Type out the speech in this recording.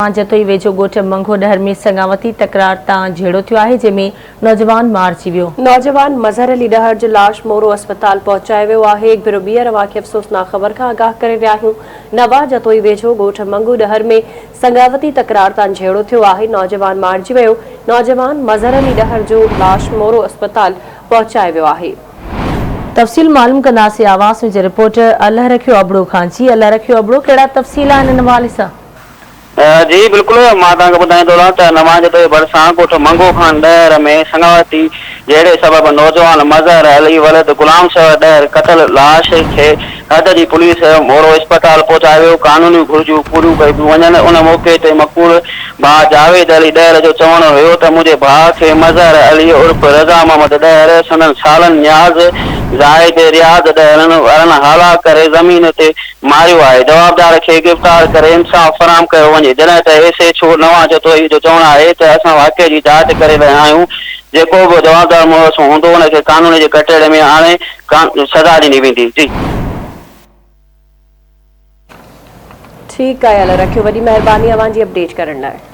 نوان جتوئي ويجهو ڳوٺ منگهو ڏهر ۾ سڱاوتي تڪرار تان جهيڙو ٿيو آهي جنهن ۾ نوجوان مارجي ويو. نوجوان مظهر علي ڏهر جو لاش مورو اسپتال پهچايو ويو آهي. هڪ ڀيرو ٻيهر اوهان کي افسوسناڪ خبر کان آگاهه ڪري رهيا آهيون. نوان جتوئي ويجهو ڳوٺ منگهو ڏهر ۾ سڱاوتي تڪرار تان جهيڙو ٿيو آهي، نوجوان مارجي ويو. نوجوان مظهر علي ڏهر جو لاش مورو اسپتال پهچايو ويو آهي. تفصيل معلوم ڪنداسين آواز نيوز جي رپورٽر الهه رکيو ابڙو کان جي الهه رکيو ابڙو ڪهڙا تفصيل آهن ان حوالي سان. جي بلڪل مان توهان کي ٻڌائيندو هلان ته نوان جتوئي ڀرسان ڳوٺ منگهو خان ڏهر ۾ سڱاوتي جهيڙي سبب نوجوان مظهر علي ولد غلام سرور ڏهر قتل لاش کي حد جي پوليس مورو اسپتال پهچايو ويو قانوني گهرجون پوريون ڪيون پيون وڃن ان موقعي تي مقتول ڀاء جاويد علي ڏهر جو چوڻ هيو ته منهنجي ڀاء کي مظهر علي عرف رضا محمد ڏهر سندن سالن نياز زاهد رياض ڏهرن وارن هالا ڪري زمين تي ماريو آهي، جوابدار کي گرفتار ڪري انصاف فراهم ڪيو وڃي، جڏهن ته S H O Nawan Jatoi جو چوڻ آهي ته اسان واقعي جي جاچ ڪري رهيا آهيون، جيڪو به جوابدار ملوث هوندو ان کي قانون جي ڪٽهڙي ۾ آڻي سزا ڏني ويندي. جي. ٺيڪ آهي الله رکيو وڏي مهرباني اوهان جي اپڊيٽ ڪرڻ لاء.